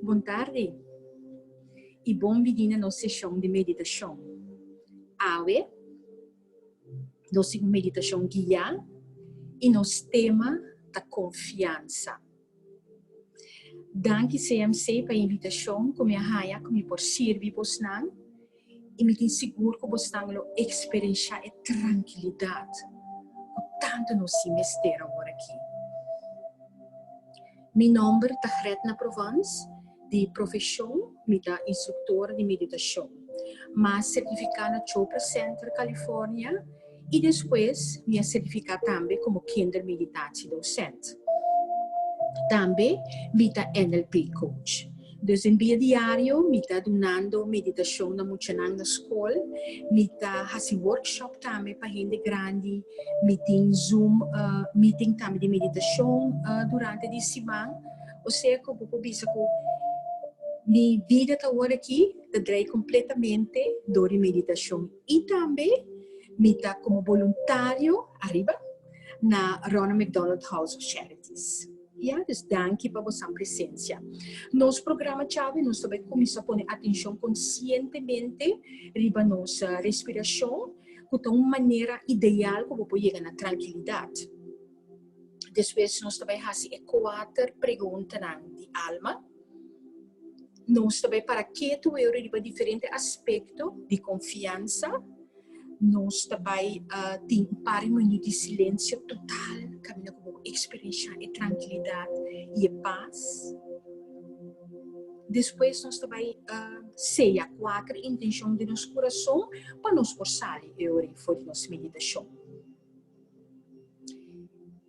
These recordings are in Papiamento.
Bon tardi i bon bini na nos seshon di meditashon. Awe nos tin un meditashon guiá i nos tema ta konfiansa. Danki CMC pa e invitashon ku mi a haña ku mi por sirbi bosnan i mi tin sigur ku bosnan lo eksperenshá e trankilidat ku tantu nos tin mester awor aki. Mi nòmber ta Gretna Provence, di profeshon mi ta instruktor di meditashon. M'a sertifiká na Chopra Center, California i despues mi a sertifiká tambe komo kindermeditatiedocent. Tambe mi ta NLP coach. Dus den bia diario mi ta dunando meditashon na muchanan na skol, mi ta hasi workshop tambe pa hende grandi, mi tin zoom meeting tambe di meditashon durante di siman. Osea ku bo por bisa ku mi bida ta awor aki ta drai kompletamente dor di meditashon i tambe mi ta komo boluntario ariba na Ronald McDonald House of Charities. Ya, dus danki pa bosan presencia. Nos programa djawe nos ta bai cuminsa pone atencion conscientemente riba nos respiracion cu ta un manera ideal cu bo por yega na trankilidad. Despues nos ta bai haci e cuater preguntanan di alma. Nos ta bai para ketu weu riba diferente aspecto di confiansa. Nos ta bai tin un par di minuut di silencio total caminda cu bo experiencia e trankilidad y e pas. Despues nos ta bai seya cuater intencion den nos curason pa nos por sali e ora for di nos meditacion.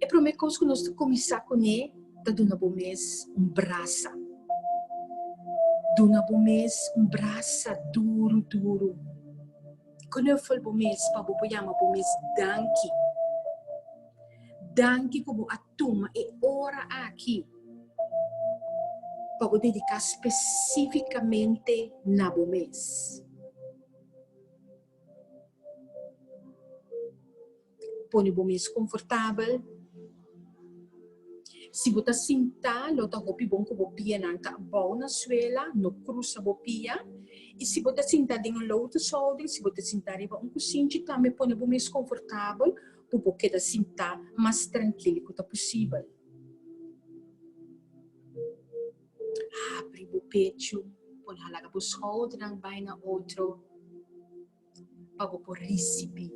E prome cos cu nos ta cuminsa cune ta duna bo mes un brasa. Duna bo mes un brasa duru duru. Knuffel bo mes pa bo por yama bo mes danki. Danki cu bo a tuma e ora aki pa bo dedica specificamente na bo mes. Pone bo mes konfortabel. Si bo ta sintá, lo ta hopi bon ku bo pianan ta abou na suela, no krusa bo pia. I si bo ta sintá den un lotushouding, si bo ta sintá riba un kusinchi, tambe pone bo mes konfortabel pa bo keda sintá mas trankil ku ta posibel. Habri bo pechu, por halaga bo skoudernan bai na otro pa bo por risibí.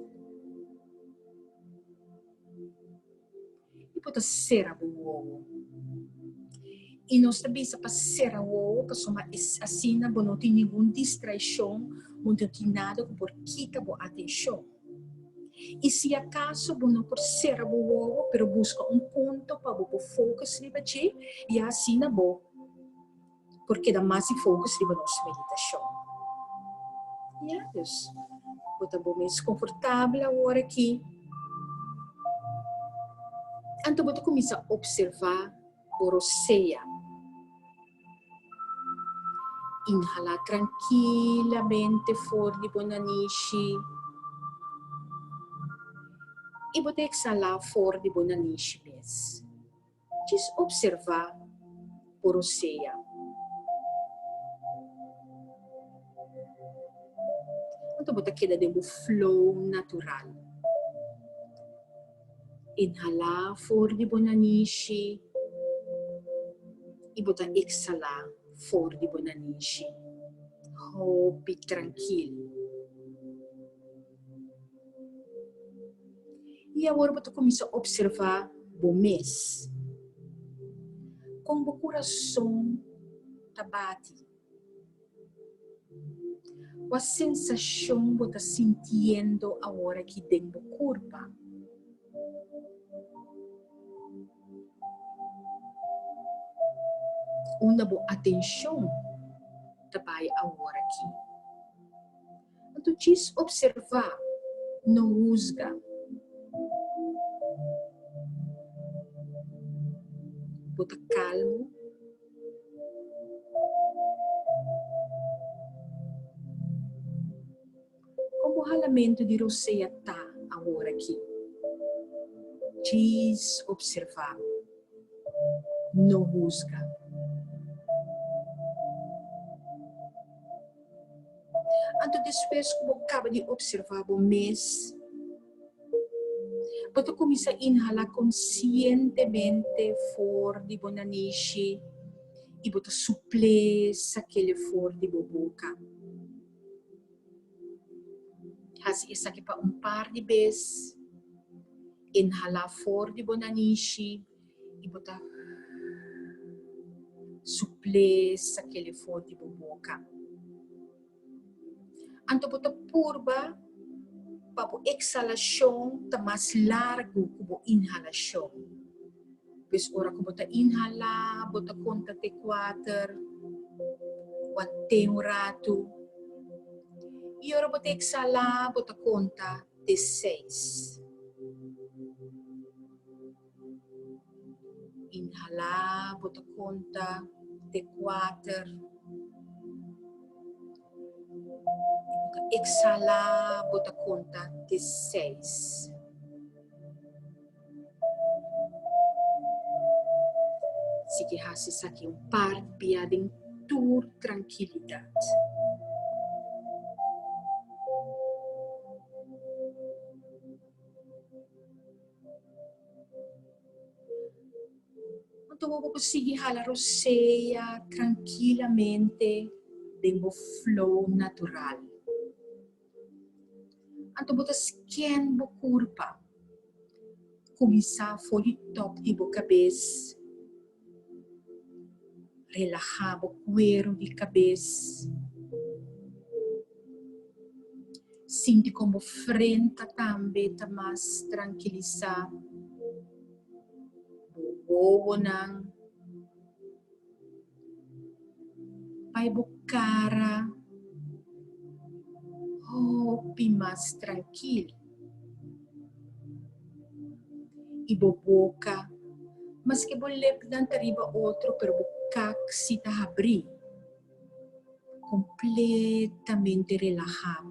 I bo ta sera bo wowo. I nos ta bisa pa sera wowo pasobra asina bo no tin ningun distraishon, bo no tin nada ku por kita bo atenshon. I si akaso bo no por sera bo wowo pero buska un punto pa bo por focus riba dje i asina bo por keda mas di focus riba nos meditashon. Ya, dus bo ta bo mes konfortabel awor aki. Anto bo ta kuminsá opservá bo rosea. Inhalá trankilamente for di bo nanishi i bo ta eksalá for di bo nanishi mes. Djis opservá bo rosea. Anto bo ta keda den bo flow natural. Inhalá for di bo nanishi i bo ta eksalá for di bo nanishi. Hopi trankil. I awor bo ta kuminsá opservá bo mes. Kon bo kurason ta bati? Kua sensashon bo ta sintiendo aworaki den bo kurpa? Unda bo atenshon ta bai aworaki? Anto djis observá, no husga. Bo ta kalmu. Kon bo halamentu di rosea ta aworakí? Djis observá, no husga. Anto despues ku bo kaba di observá bo mes, bo ta kuminsá inhalá konsientemente for di bo nanishi i bo ta supl'é sak'el for di bo boka. Hasi esaki pa un par di bes. Inhalá for di bo nanishi i bo ta supl'é sak'el for di bo boka. Anto bo ta purba pa bo eksalashon ta mas largu ku bo inhalashon. Pues ora ku bo ta inhalá, bo ta konta te kuater, want'é un ratu. I ora bo ta eksalá, bo ta konta te seis. Inhalá, bo ta konta te kuater. I bo ta eksalá, bo ta konta te seis. Sigui hasi esaki un par di bia den tur trankilidat. Anto bo por sigui hala rosea trankilamente den bo flow natural. Anto bo ta scan bo kurpa. Kuminsá for di tòp di bo kabes. Relahá bo kueru di kabes. Sinti kon bo frenta tambe ta mas trankilisá. Bo wowonan. Bai bo kara hopi mas trankil. I bo boka, maske bo lepnan ta riba otro pero bo kak si ta habrí. Kompletamente relahá.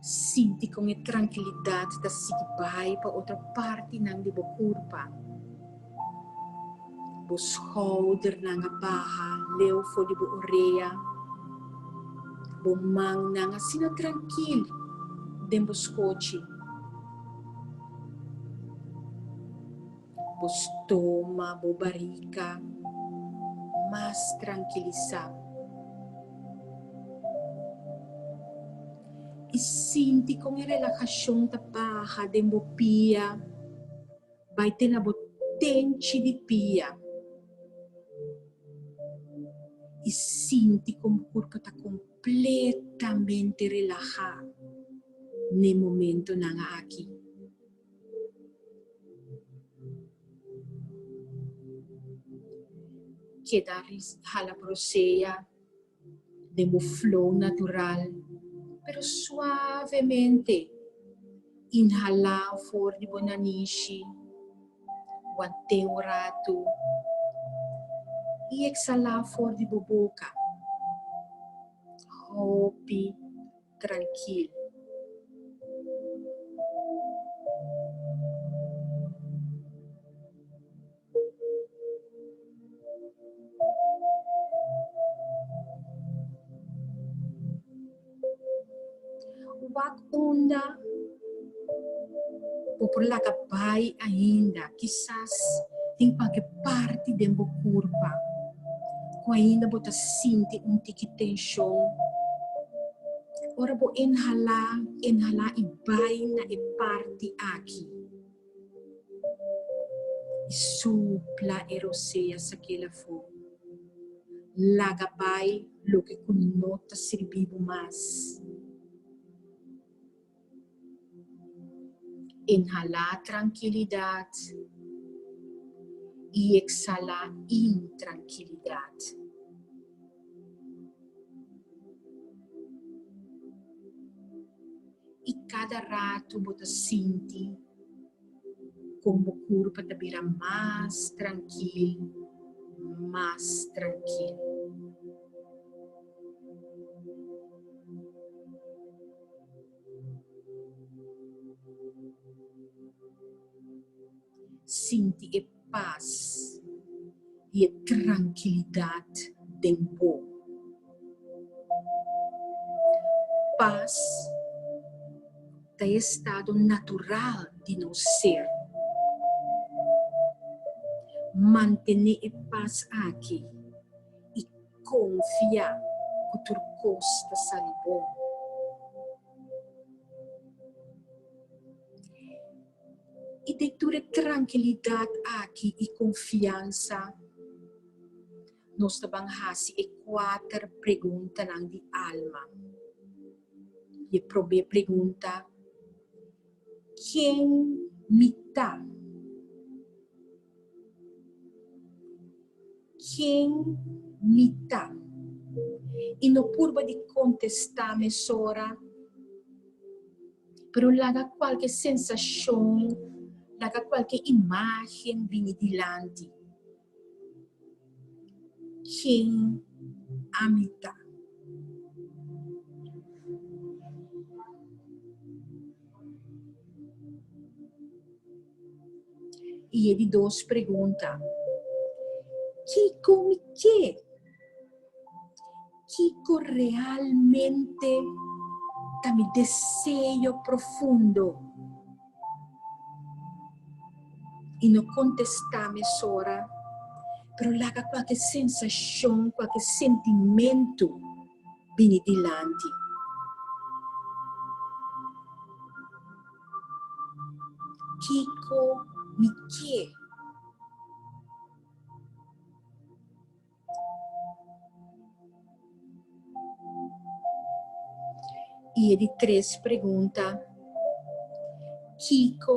Sinti kon e trankilidat ta sigui bai pa otro partinan di bo kurpa. Bo skoudernan a baha leu for di bo orea. Bo mannan asina trankil den bo skochi. Bo stoma, bo barika mas trankilisá. I sinti kon e relahashon ta baha den bo pia, bai te na bo tenchi di pia. I sinti kon bo kurpa ta kompletamente relahá n'e momentonan aki. Keda hala prosea den bo flow natural, pero suavemente inhalá for di bo nanishi, want'é un ratu i eksalá for di bo boka. Hopi trankil. Wak unda bo por laga bai ainda. Kisas tin kualke parti den bo kurpa ku ainda bo ta sinti un tiki tenshon. Ora bo inhalá, inhalá i bai na e parti aki. I supla e rosea sak'el afó. Laga bai loke ku no ta sirbi bo mas. Inhalá trankilidat i eksalá intrankilidat. I kada ratu bo ta sinti kon bo kurpa ta bira mas trankil, mas trankil. Sinti e pas i e trankilidat den bo. Pas ta e estado natural di nos ser. Mantené e pas aki i konfia ku tur kos ta sali bon. I den tur e trankilidat aki i konfiansa, nos ta ban hasi e kuater preguntanan di alma. I e promé pregunta, Ken mi ta? Ken mi ta? I no purba di kontestá mesora. Pero laga kualke sensashon, laga kualke imágen bini dilanti. Ken ami ta? I e di dos pregunta, Kiko mi ke? Kiko realmente ta mi deseo profundo? I no kontestá mesora, pero laga kualke sensashon, kualke sentimentu bini dilanti. Kiko mi ke? I e di tres pregunta, Kiko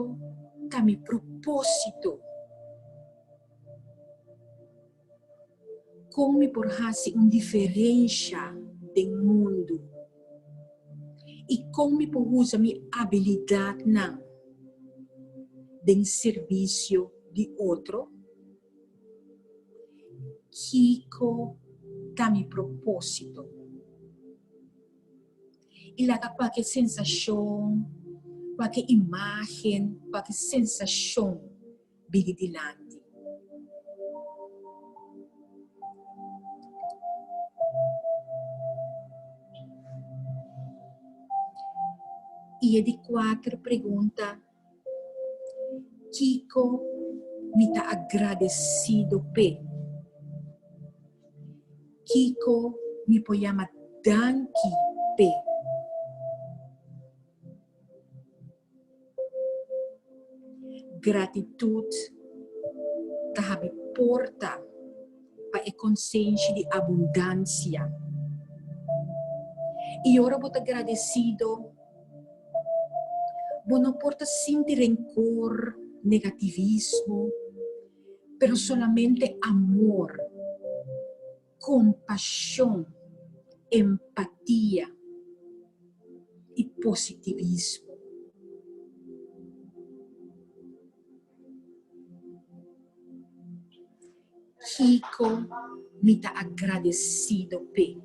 ta mi propósito? Kon mi por hasi un diferensha den mundu? I kon mi por usa mi abilidatnan den servisio di otro? Kiko ta mi propósito? I laga kualke sensashon, kualke imágen, kualke sensashon bini dilanti. I e di kuater pregunta, Kiko mi ta agradesido p'e? Kiko mi por yama danki p'e? Gratitut ta habri porta pa e konsenshi di abundansia. I ora bo ta gradesido, bo no por ta sinti renkor, negativismo, pero solamente amor, kompashon, empatia i positivismo. Kiko mi ta agradesido p'e?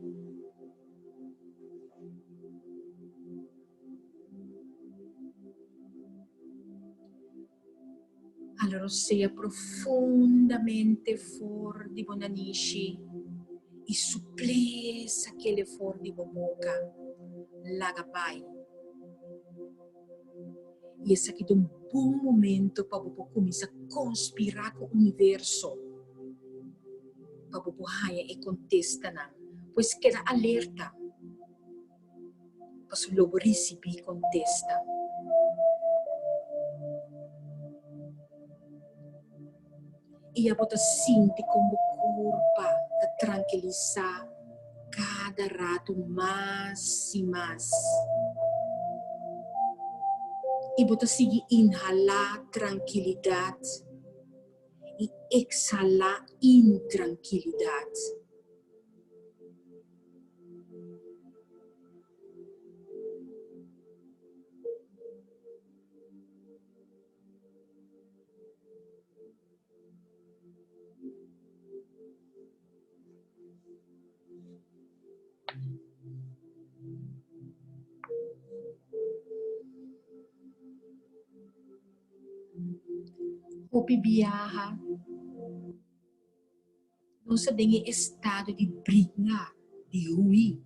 Hala rosea profundamente for di bo nanishi i suplesa kele for di bo boka. Laga bai. I esaki ta un bon momento pa bo por kuminsá konspirá ku universo pa bo por haña e kontestanan. Pues keda alerta pasobra lo bo risibí kontesta. I ya bo ta sinti kon bo kurpa ta trankilisá kada ratu mas i mas. I bo ta sigui inhalá trankilidat i ekshalá intrankilidat. Hopi biaha nos ta den e estado di bringa, di hui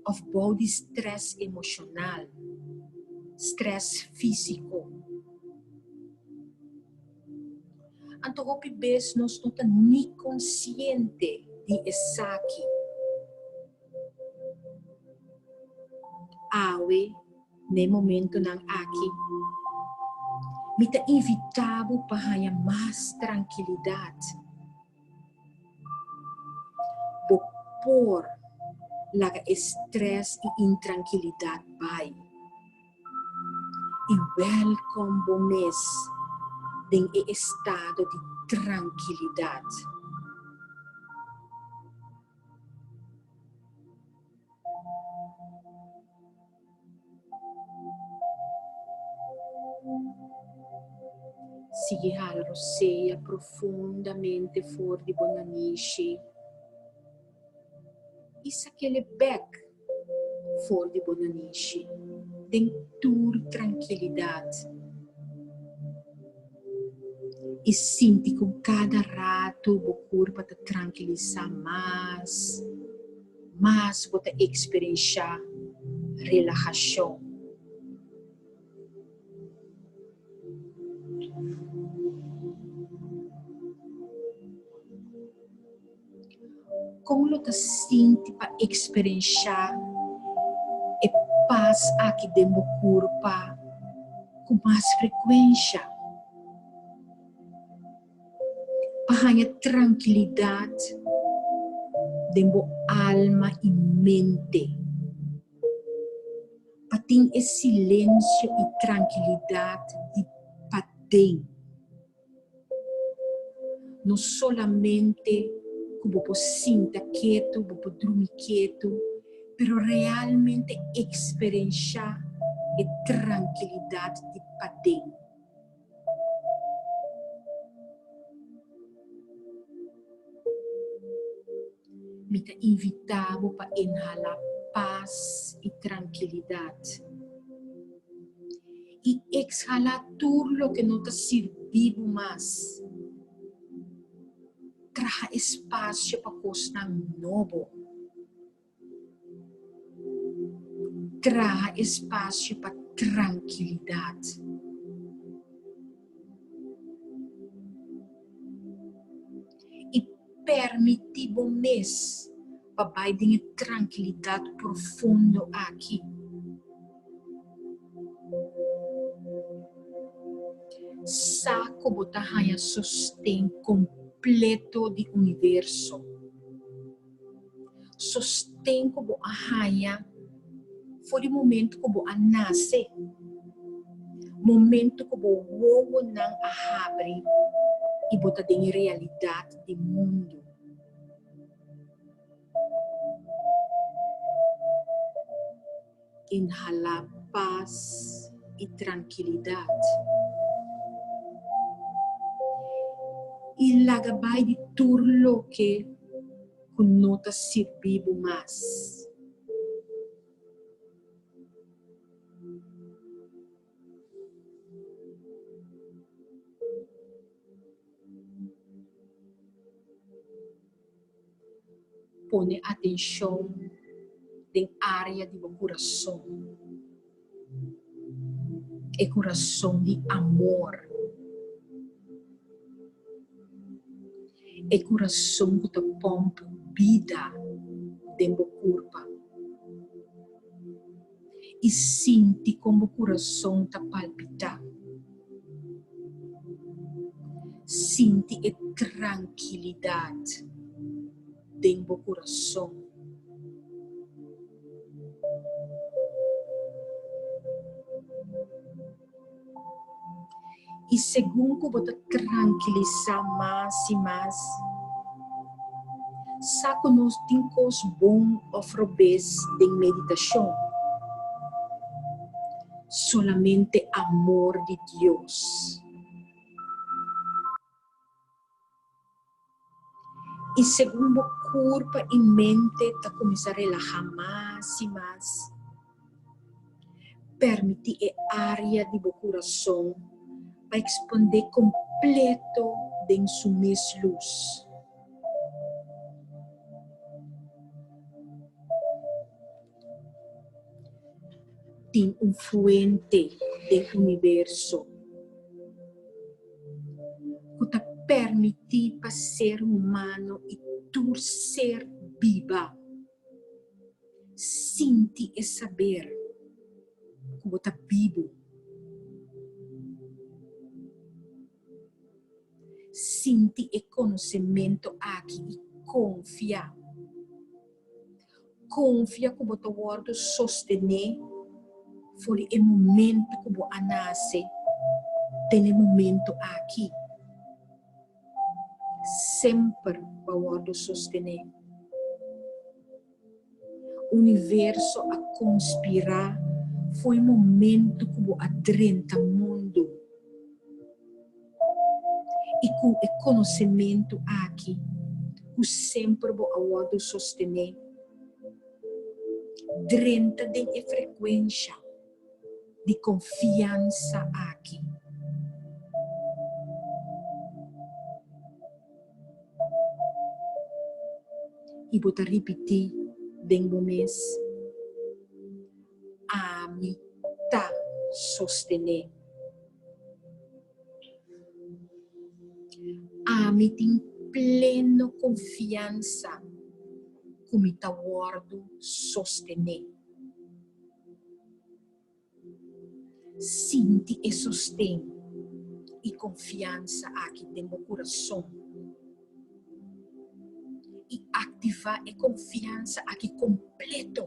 òf bou di strès emoshonal, strès físiko. Anto hopi bes nos no ta ni konsiente di esaki. Awe, na e momentonan aki, mi ta invitá bo pa haña mas trankilidat. Bo por laga e strès i intrankilidat bai i wèlkòm bo mes den e estado di trankilidat. Sigui hala rosea profundamente for di bo nanishi i sakele bek for di bo nanishi den tur trankilidat. I sinti kon kada ratu bo kurpa ta trankilisá mas, mas bo ta eksperenshá relahashon. Kon lo ta sinti pa eksperenshá e pas aki den bo kurpa ku mas frekuensha? Pa haña trankilidat den bo alma i mente. Pa tin e silensio i trankilidat di paden. No solamente ku bo por sinta ketu, bo por drumi ketu, pero realmente eksperenshá e trankilidat di paden. Mi ta invitá bo pa inhalá pas i trankilidat. I ekshalá tur loke no ta sirbí bo mas. Traha espasio pa kosnan nobo. Traha espasio pa trankilidat. I permití bo mes pa bai den e trankilidat profundo aki. Sa ku bo ta haña sosten kompleto di universo. Sosten ku bo a haña for di momento ku bo a nase, momento ku bo wowonan a habri i bo ta den e realidat di mundu. Inhalá pas i trankilidat. I laga bai di tur loke ku no ta sirbi bo mas. Pone atenshon den área di bo kurason, e kurason di amor, e kurason ku ta pòmp bida den bo kurpa. I sinti kon bo kurason ta palpitá. Sinti e trankilidat den bo kurason. I segun ku bo ta trankilisá mas i mas, sa ku no tin kos bon òf robes den meditashon, solamente amor di Dios. I segun bo kurpa i mente ta kuminsá relahá mas i mas, permití e área di bo kurason pa ekspandé kompleto den su mes lus. Tin un fuente den universo ku ta permití pa ser humano i tur ser biba sinti e saber ku bo ta bibu. Sinti e konosementu aki i konfia. Konfia ku bo ta wòrdu sostené for di e momentu ku bo a nase te na e momentu aki. Semper bo a wòrdu sostené. Universo a konspirá for e momentu ku bo a drenta mundu. I ku e konosementu aki ku semper bo a wòrdu sostené, drenta den e frekuensha di konfiansa aki. I bo ta ripití den bo mes, Ami ta sostené. Ami tin pleno konfiansa ku mi ta wòrdu sostené. Sinti e sosten i konfiansa aki den bo kurason i aktivá e konfiansa aki kompleto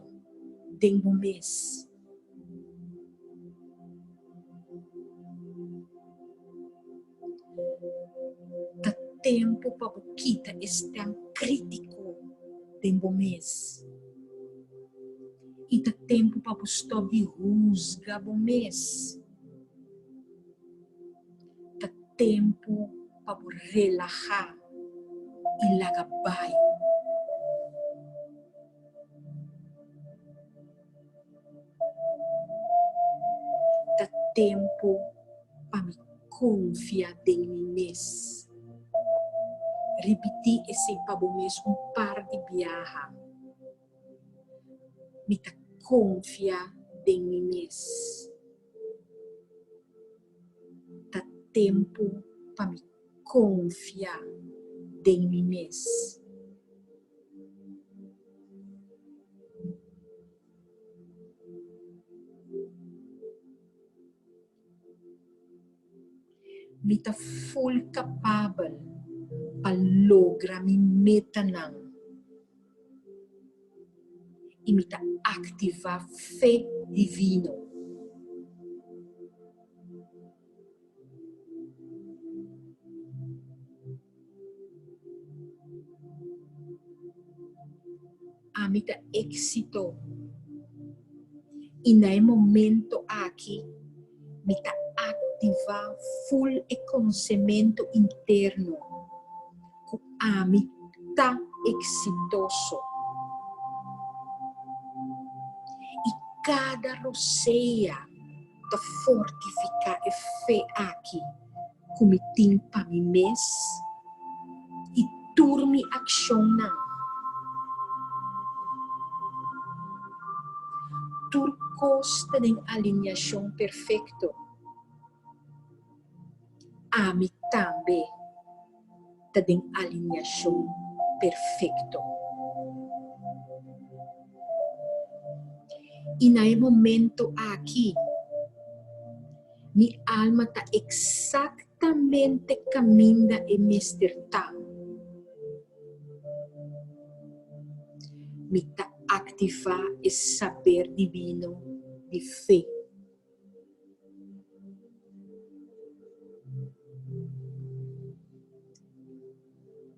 den bo mes. Ta tempu pa bo kita e stèm krítiko den bo mes. I ta tempu pa bo stòp di husga bo mes. Ta tempu pa bo relahá i laga bai. Ta tempu pa mi konfia den mi mes. Ripití esei pa bo mes un par di biaha. Mi ta konfia den mi mes. Ta tempu pa mi konfia den mi mes. Mi ta ful kapabel pa logra mi metanan i mi ta aktivá fe divino. Ami ta éxito i na e momento aki mi ta aktivá ful e konosementu interno ku ami ta eksitoso. I kada rosea ta fortifiká e fe aki ku mi tin pa mi mes i tur mi akshonnan. Tur kos ta den aliniashon perfekto. Ami tambe ta den aliniashon perfekto. I na e momento aki, mi alma ta eksaktamente kaminda e mester ta. Mi ta aktivá e saber divino di fe.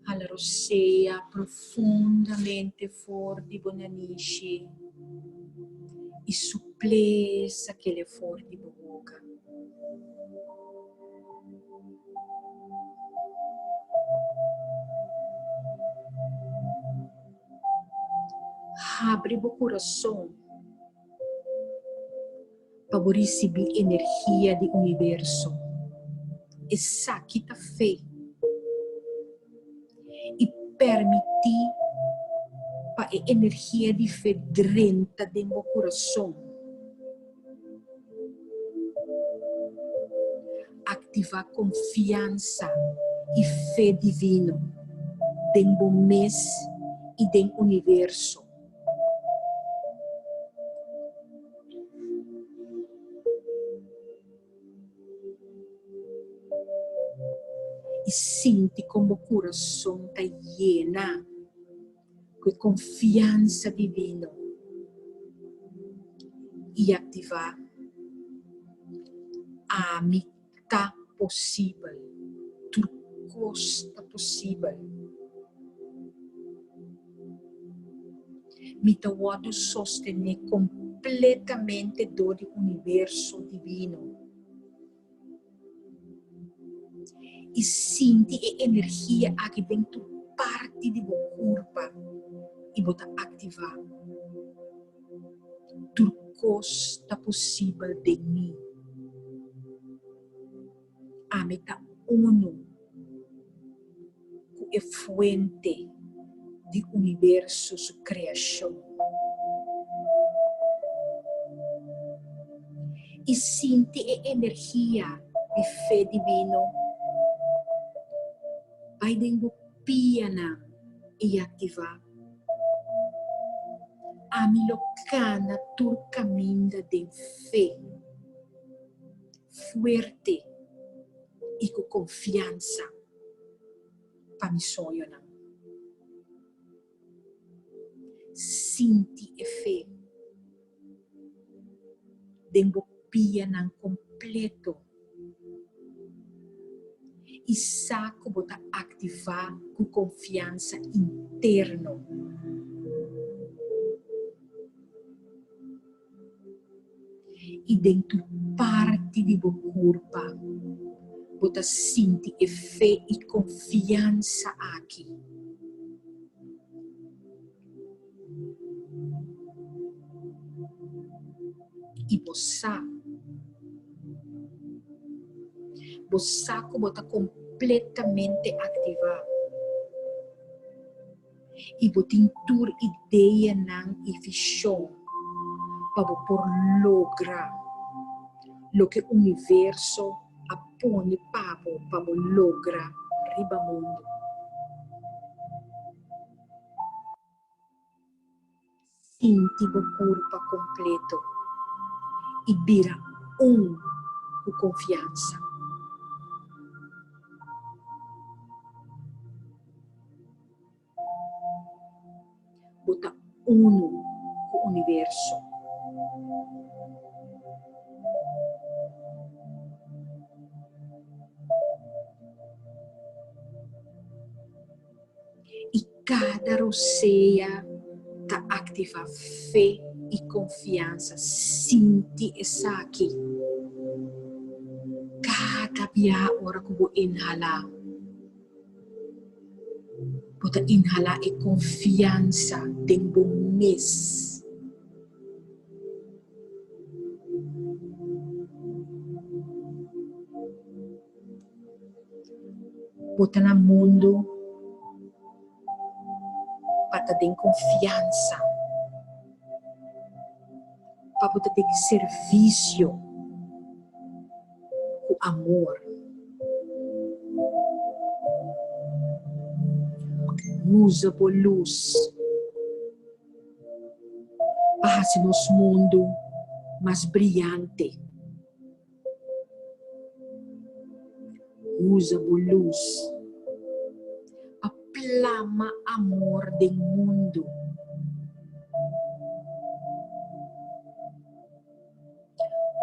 Hala rosea profundamente for di bo nanishi i suplesa kele for di bo boka. Habri bo kurason. Pa bo risibí energia di universo. Esaki ta fe. I permití pa e energia di fe drenta den bo kurason. Aktivá konfiansa i fe divino den bo mes i den universo. I sinti kon bo kurason ta yena ku e konfiansa divino i aktivá, Ami ta posibel, tur kos ta posibel. Mi ta wòrdu sostené kompletamente dor di universo divino. I sinti e energia aki den tur parti di bo kurpa i bo ta aktivá. Tur kos ta posibel den mi. Ami ta unu ku e fuente di universo su kreashon. I sinti e energia di fe divino bai den bo pianan i aktivá. Ami lo kana tur kaminda den fe, fuerte i ku konfiansa pa mi soñonan. Sinti e fe den bo pianan kompleto i sa ku bo ta aktivá ku konfiansa interno. I den tur parti di bo kurpa bo ta sinti e fe i konfiansa aki. I bo sa. Bo sa ku bo ta kompletamente aktivá. I bo tin tur ideanan i vishon pa bo por logra loke universo a pone pa bo pa bo logra riba mundu. Sinti bo kurpa kompleto i bira un ku konfiansa. Bo ta unu ku universo. I kada rosea ta aktivá fe i konfiansa. Sinti esaki kada biaha ora ku bo inhalá. Bo ta inhalá e konfiansa den bo mes. Bo ta na mundu pa ta den konfiansa, pa bo ta den servisio ku amor. Usa bo lus pa hasi nos mundu mas briante. Usa bo lus pa plama amor den mundu.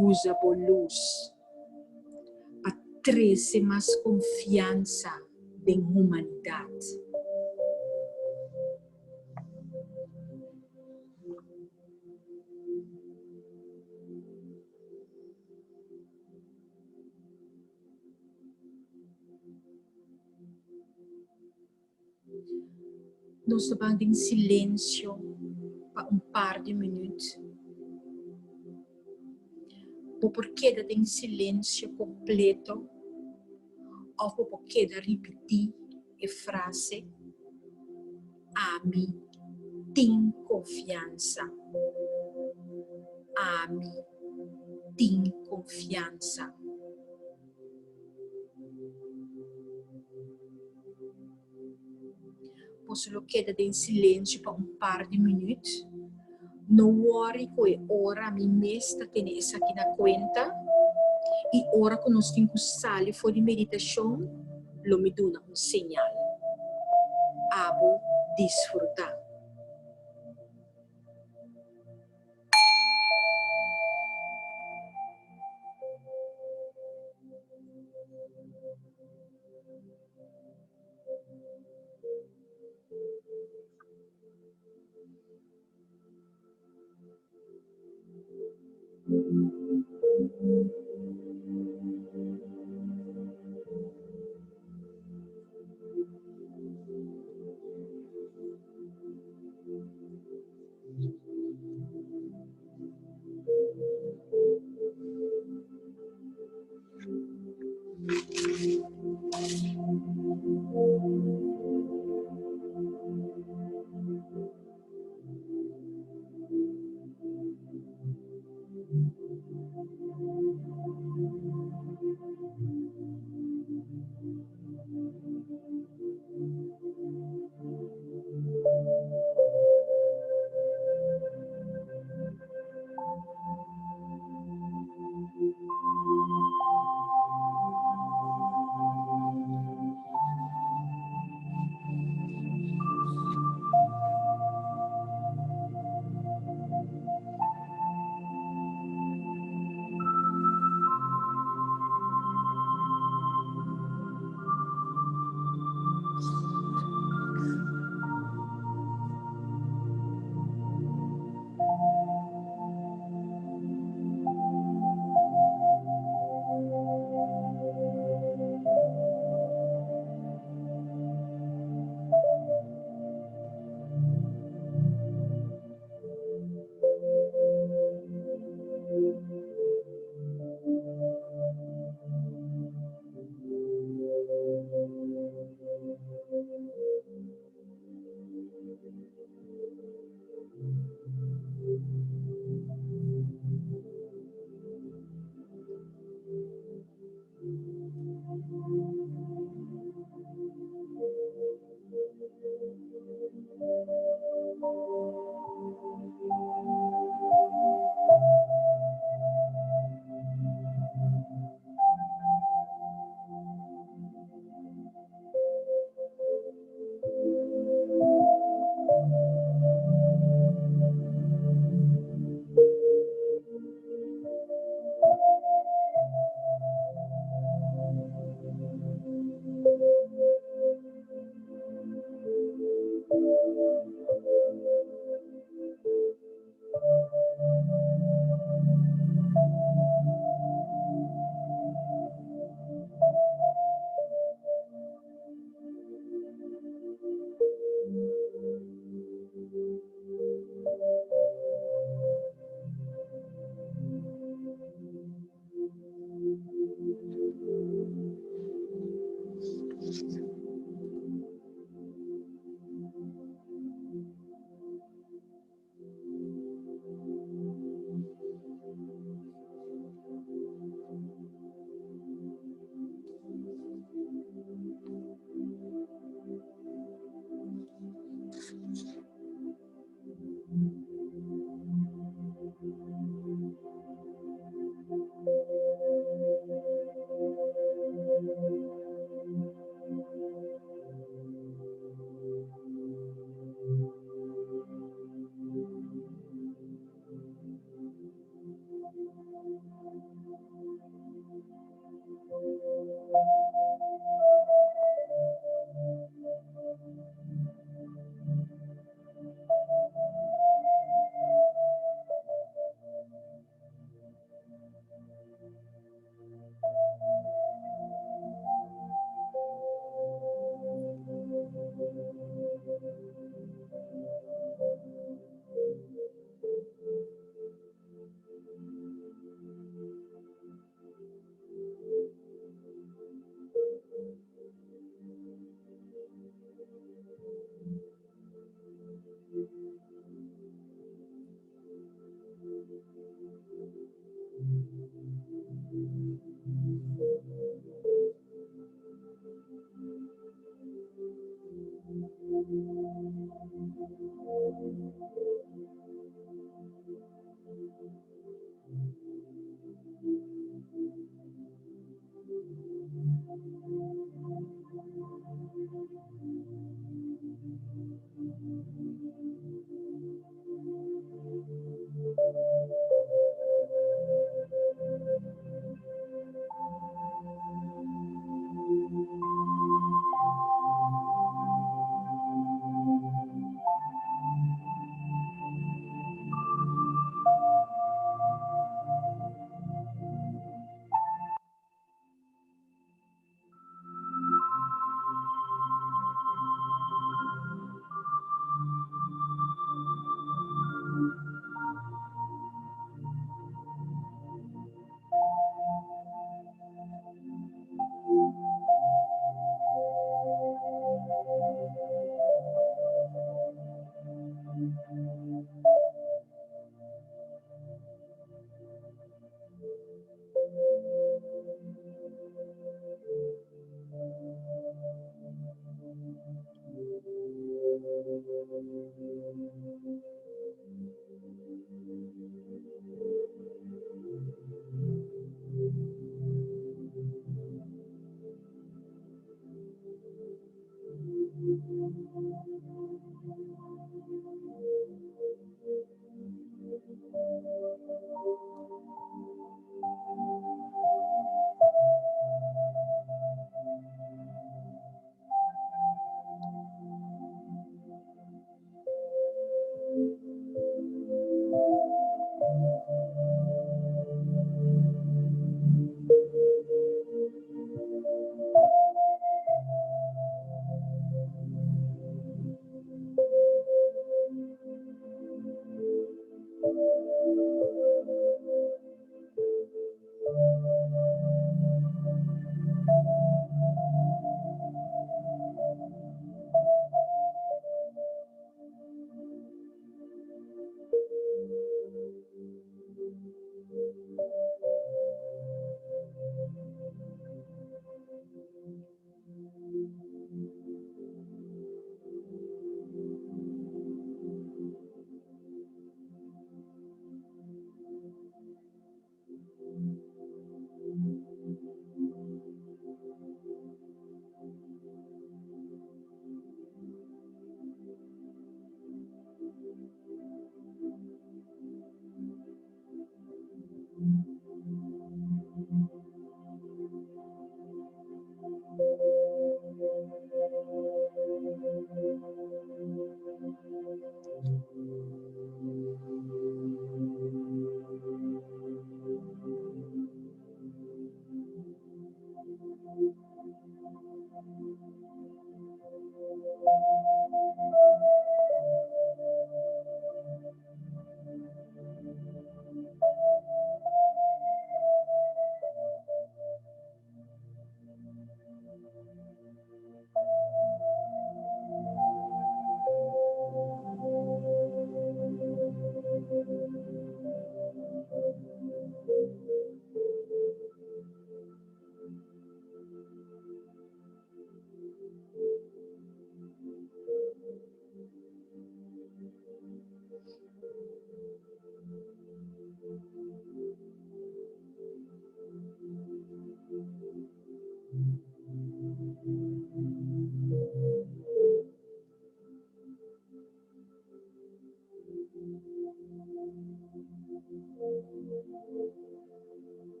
Usa bo lus pa trese mas konfiansa den humanidat. Nos ta ban den silensio pa un par di minüt. Bo por keda den silensio kompleto òf bo por keda ripití e frase, Ami tin konfiansa. Ami tin konfiansa. Boso lo keda den silensio pa un par di minüt. No wòri ku e ora mi mes ta tene esaki na kuenta i ora ku nos tin ku sali for di meditashon lo mi duna un señal. Abo disfrutá.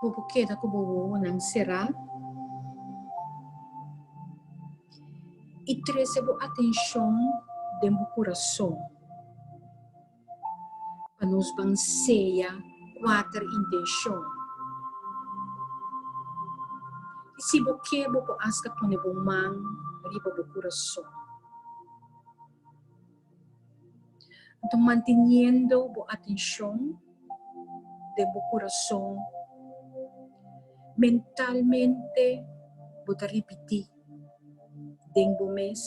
Bo por keda ku bo wowonan será i trese bo atenshon den bo kurason pa nos ban seya kuater intenshon. I si bo ke bo por asta pone bo man riba bo kurason. Anto manteniendo bo atencion den bo curason, mentalmente bo ta ripiti den bo mes,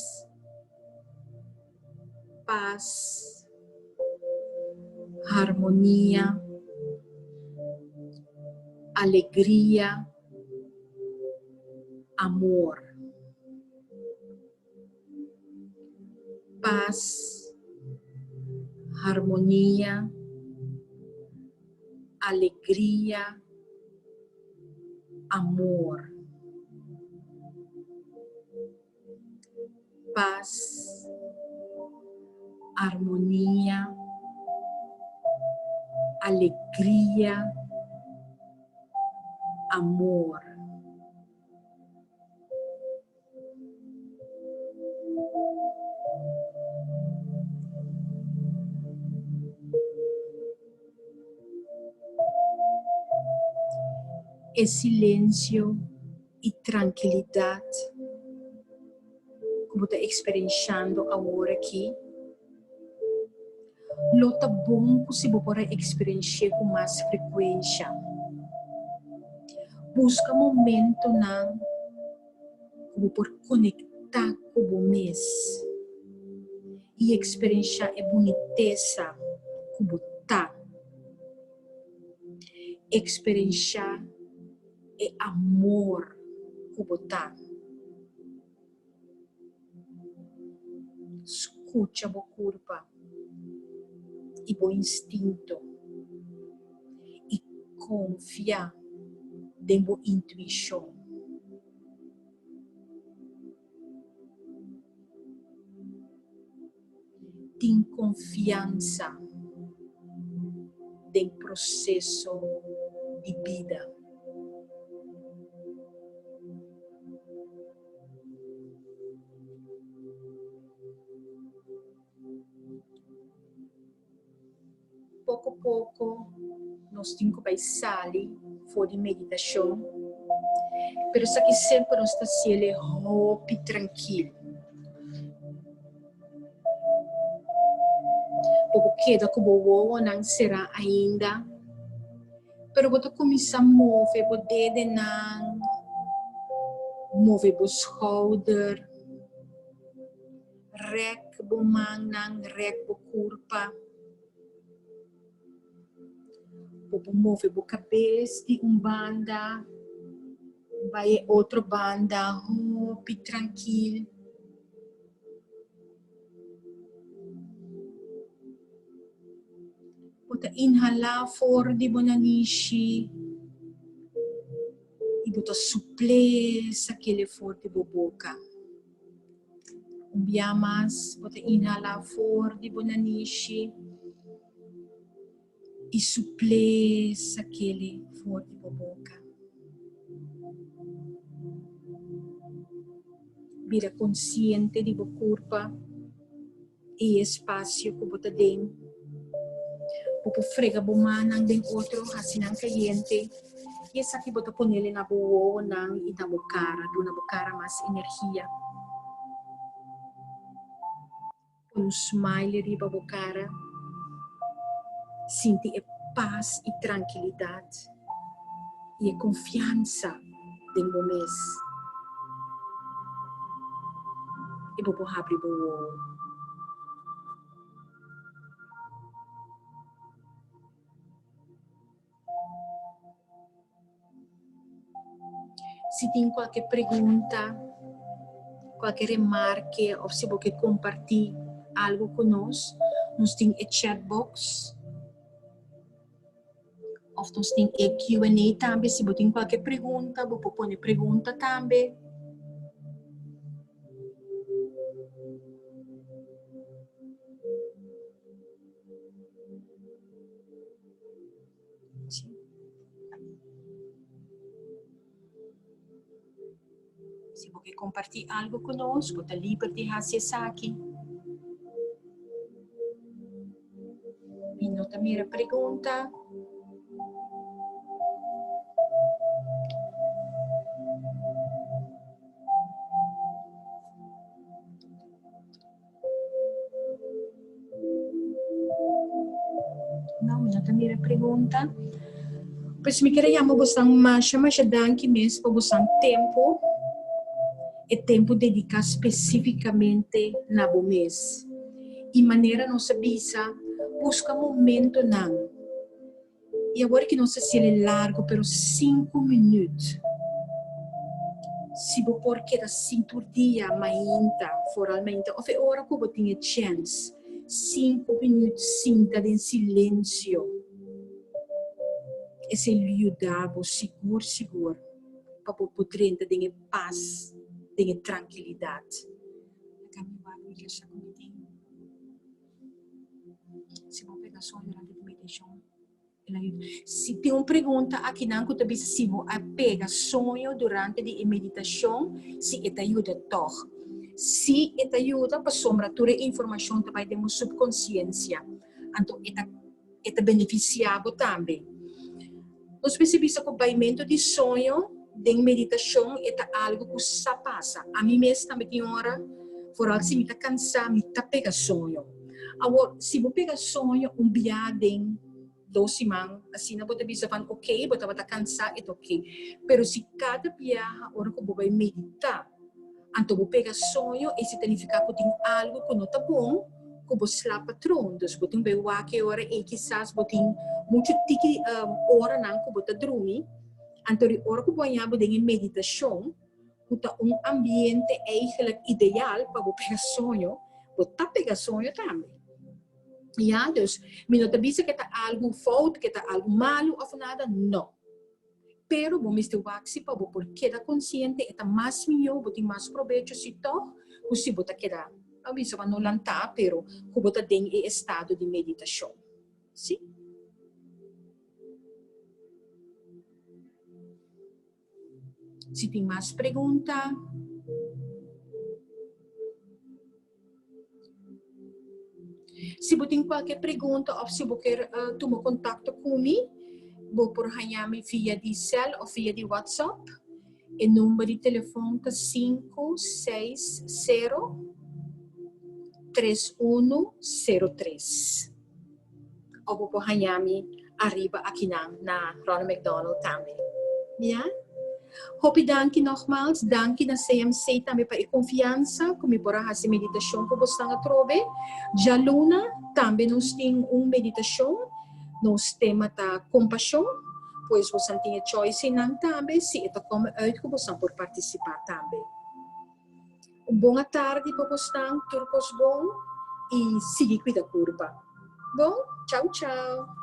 Paz, harmonia, alegria, amor. Pas, harmonia, alegria, amor. Pas, armonia, alegria, amor. E silensio i trankilidat ku bo ta eksperenshando awor aki lo ta bon ku si bo por a eksperensh'é ku mas frekuensha. Buska momentonan. ku bo por konektá ku bo mes i eksperenshá e bunitesa ku bo ta. Eksperenshá e amor ku bo ta. Skucha bo kurpa i bo instinto i konfia den bo intuishon. Tin konfiansa den proseso di bida. Poko poko nos tin ku bai sali for di meditashon, pero esaki semper nos ta hasiel e hopi trankil. Bo por keda ku bo wowonan será ainda, pero bo ta kuminsá move bo dedenan, move bo skouder. Rek bo mannan, rek bo kurpa. Bo por move bo kabes di un banda bai e otro banda hopi trankil. Bo ta inhalá for di bo nanishi i bo ta supl'é sak'el for di bo boka. Un bia mas bo ta inhalá for di bo nanishi i supl'é sak'el for di bo boka. Bira konsiente di bo kurpa i e espasio ku bo ta den. Bo por frega bo mannan den otro, hasi nan kayente i esaki bo ta ponele na bo wowonan i na bo kara, duna bo kara mas energia. Pone un smile riba bo kara, sinti e pas i trankilidat i e konfiansa den bo mes i bo por habri bo wowo. Si tin kualke pregunta, kualke remarke òf si bo ke kompartí algu ku nos, nos tin e chat box òf nos tin e Q&A tambe. Si bo tin kualke pregunta, bo por pone pregunta tambe. ke kompartí algu ku nos, bo ta liber di hasi esaki. Mi no ta mira pregunta. No, mi no ta mira pregunta. Pues mi quiere yama bosan masha masha danki mes pa bosan tempo. E tempo dedica specificamente na bo mes. Y manera nos a bisa, busca momentonan. Y awor ki nos ta haciel e largo, pero cinco minuut. Si bo por keda sin tur dia mainta, foral mainta, of e ora cu bo tin e chens, cinco minuut sinta den silencio. Esey lo yuda bo sigur sigur pa bo por drenta den e pas, den e trankilidad. Laga mi wak mi kasa cu mi tin. Si bo pega soño durante di meditacion, el a yuda. Si tin un pregunta akinan cu ta bisa si bo a pega soño durante di e meditacion, si e ta yuda tog. Si e ta yuda pasobra tur e informacion ta bay den bo subconsciencia, anto e ta e ta beneficia bo tambe. Nos mester bisa cu baimento di soño den meditacion e ta algo cu sa pasa. Ami mes tambe tin ora, vooral si mi ta cansa, mi ta pega soño. Awor, si bo pega soño un bia den dos siman, asina bo ta bisa van ok, bo tabata cansa, e ta ok. Pero si cada biaha ora cu bo bay medita, Anto bo pega soño, esei ta nifiká ku tin algu ku no ta bon ku bo slap patron. Dus bo tin bai wak e ora ei kisas bo tin muchu tiki oranan ku bo ta drumi. Anto di ora ku bo haña bo den e meditashon, ku ta un ambiente eigenlijk ideal pa bo pega soño, bo ta pega soño tambe. Ya, dus mi no ta bisa ke ta algu fout, ke ta algu malu òf nada, no. Pero bo mester wak si pa bo por keda konsiente e ta mas mihó, bo tin mas probecho si tòg ku si bo ta keda, a bisa bo no lantá, pero ku bo ta den e estado di meditashon. Sí. Si tin mas pregunta. Si bo tin kualke pregunta òf si bo ker tuma kontakto ku mi, bo por haña mi via di sèl òf via di WhatsApp. E number di telefòn ta sinku seis sero tres unu sero tres. Òf bo por haña mi ariba akinan na Ronald McDonald tambe. Ya. Hopi danki nogmaals. Danki na CMC tambe pa e konfiansa ku mi por a hasi meditashon ku bosnan atrobe. Djaluna tambe nos tin un meditashon. Nos tema ta kompashon. Pues bosnan tin e choice einan tambe si e ta kome uit ku bosnan por partisipá tambe. Un bon atardi pa bosnan, tur kos bon i sigui kuida kurpa. Bon, chau chau.